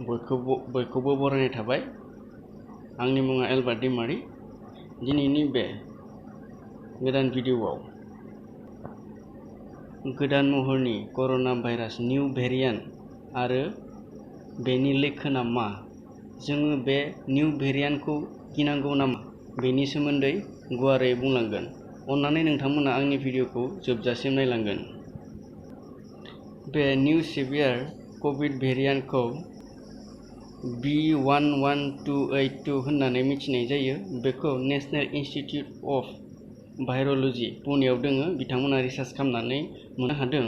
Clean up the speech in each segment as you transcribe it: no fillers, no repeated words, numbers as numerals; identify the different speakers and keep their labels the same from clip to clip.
Speaker 1: बयखौबो बरायनाय थाबाय। आंनि मुङा एलबार्ट दैमारि। दिनैनि बे गोदान भिडिअ'आव गोदान महरनि कर'ना भाइरास निउ भेरिएन्ट आरो बेनि लैखोना मा, जोङो बे निउ भेरिएन्टखौ गिनांगौ नामा, बेनि सोमोन्दै गुवारै बुंलांगोन। अन्नानै नोंथांमोना आंनि भिडिअ'खौ जोबजासिम नायलांगोन। बे निउ सिभियार कभिड भेरिएन्टखौ B11282 होननानै मिथिनाय जायो। बेखौ नेशनेल इनस्टिट्युट अफ भाइर'ल'जि पुनेआव दोङो। बिथांमोना रिसार्च खालामनानै मोननो हादों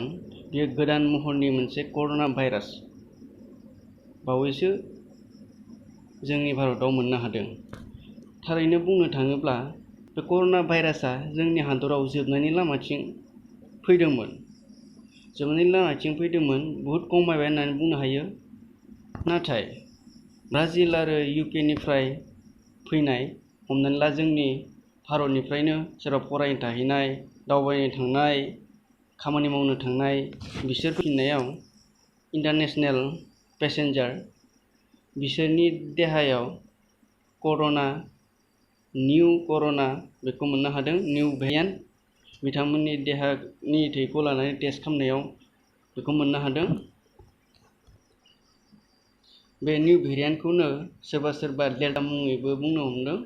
Speaker 1: बेयो गोदान महरनि मोनसे कर'ना भाइरास बावैसो जोंनि भारतआव मोननो हादों। थारैनो बुंनो थाङोब्ला बे कर'ना भाइरासआ जोंनि हादराव जोबनायनि लामाथिं फैदोंमोन। बुहुद खमायबाय होननानै बुंनो हायो। नाथाय ब्राजिल आरो इउकेनिफ्राय फैनाय, हमनानै ला जोंनि भारतनिफ्रायनो सोरबा फरायनो थाहैनाय, दावबायनो थांनाय, खामानि मावनो थांनाय, बिसोर फैनायाव इन्टारनेशनेल पेसेन्जार बिसोरनि देहायाव निउ कर'ना बेखौ मोननो हादों, निउ भेरिएन्ट। बिथांमोननि देहानि थैखौ लानानै टेस्ट खालामनायाव बेखौ मोननो हादों। बे निउ भेरिएन्टखौनो सोरबा डेल्टा मुङैबो बुंनो हमदों।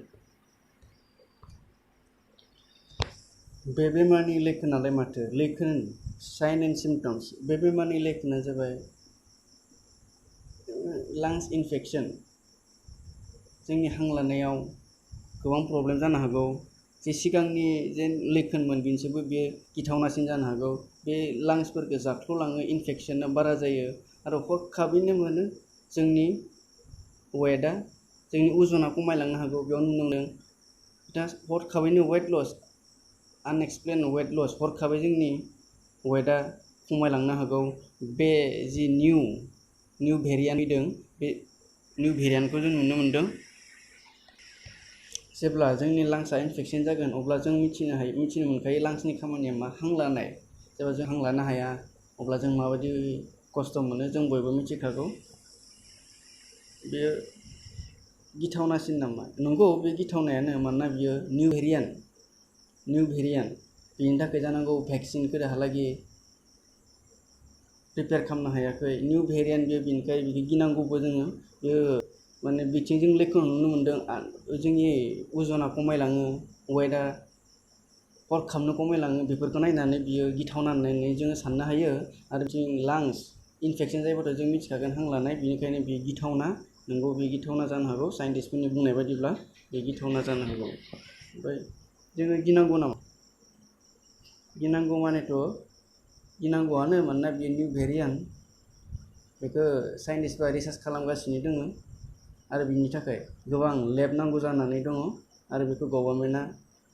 Speaker 1: बे बेमारनि लैखोनालाय माथो? लैखोन, साइन एन्ड सिम्पटम्स। बे बेमारनि लैखोना जाबाय लांस इनफेक्शन। जोंनि हां लानायाव गोबां प्रब्लेम जानो हागौ। जे सिगांनि जे लैखोनमोन बिनिसायबो बेयो गिथावनासिन जानो हागौ। बे लांसफोरखौ जाख्ल'लाङो, इनफेक्शना बारा जायो आरो हरखाबैनो मोनो जोंनि वेटआ, जोंनि अजना खमायलांनो हागौ। बेयाव नुनो मोनदों दा हरखाबैनो वेट लस, आनएक्सप्लेन वेट लस, हरखाबै जोंनि वेटआ खमायलांनो हागौ। बे जि निउ भेरिएन्ट फैदों, बे निउ भेरिएन्टखौ जों नुनो मोनदों। जेब्ला जोंनि लांसआ इनफेक्शन जागोन अब्ला जों मिथिनो मोनखायो लांसनि खामानिया मा, हां लानाय। जेब्ला जों हां लानो हाया अब्ला जों माबायदि खस्थ' मोनो जों बयबो मिथिखागौ। बेयो गिथावनासिन नामा? नंगौ, बे गिथावनायानो। मानोना बियो निउ भेरिएन्ट। बेनि थाखाय जानांगौ भेक्सिनखौ दाहालागै प्रिपेयार खालामनो हायाखै। निउ भेरिएन्ट बेयो, बेनिखाय बेखौ गिनांगौबो जोङो। बेयो माने बिथिं जों लैखोन नुनो मोनदों, जोंनि अजना खमायलाङो, वेटआ हरखाबनो खमायलाङो। बेफोरखौ नायनानै बियो गिथावना होननानै जोङो साननो हायो। आरो जों लांस इनफेक्शन जायोबाथ' जों मिथिखागोन हां लानाय, बेनिखायनो बेयो गिथावना। नंगौ, बे गिथावना जानो हागौ। साइन्टिस्टफोरनि बुंनाय बायदिब्ला बे गिथावना जानो हागौ। ओमफ्राय जोङो गिनांगौ नामा? गिनांगौ मानेथ' गिनांगौआनो। मानोना बेयो निउ भेरिएन्ट। बेखौ साइन्टिस्टफोरा रिसार्च खालामगासिनो दङ आरो बिनि थाखाय गोबां लेब नांगौ जानानै दङ आरो बेखौ गभर्नमेन्टआ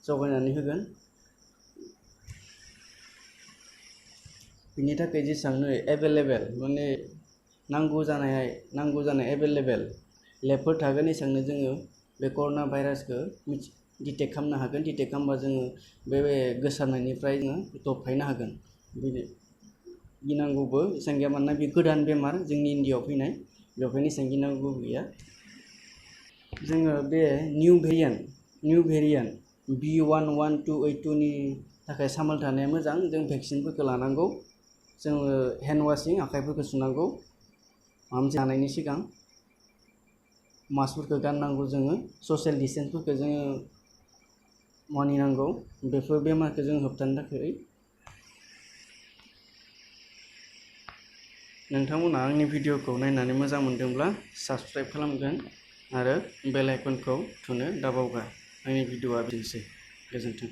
Speaker 1: जगायनानै होगोन। बिनि थाखाय जेसेबांनो एभेलेबेल, माने नांगौ जानाय एभेलेबेल लेबफोर थागोन, एसेबांनो जोङो बे कर'ना भाइरासखौ डिटेक्ट खालामनो हागोन। डिटेक्ट खालामबा जोङो बे गोसारनायनिफ्राय जोङो दबथायनो हागोन। गिनांगौबो एसेबां गैया। मानोना बे गोदान बेमार जोंनि इन्डियाआव फैनाय, बेखायनो एसेबां गिनांगौ गैया। जोङो बे निउ भेरिएन्ट B11282 नि थाखाय सामोल थानाया मोजां। जों भेक्सिनफोरखौ लानांगौ। जोङो हेन्ड वाशिं, आखाइफोरखौ सुनांगौ माबा मोनसे जानायनि सिगां। मास्कफोरखौ गाननांगौ जोङो। ससियेल डिस्टेन्सफोरखौ जोङो मानिनांगौ बेफोर बेमारखौ जों होबथानो थाखाय। नोंथांमोना आंनि भिडिअ'खौ नायनानै मोजां मोनदोंब्ला साबस्क्राइब खालामगोन आरो बेल आइकनखौ थुनो दाबावगा। आंनि भिडिअ'आ बेनोसै। गोजोन्थों।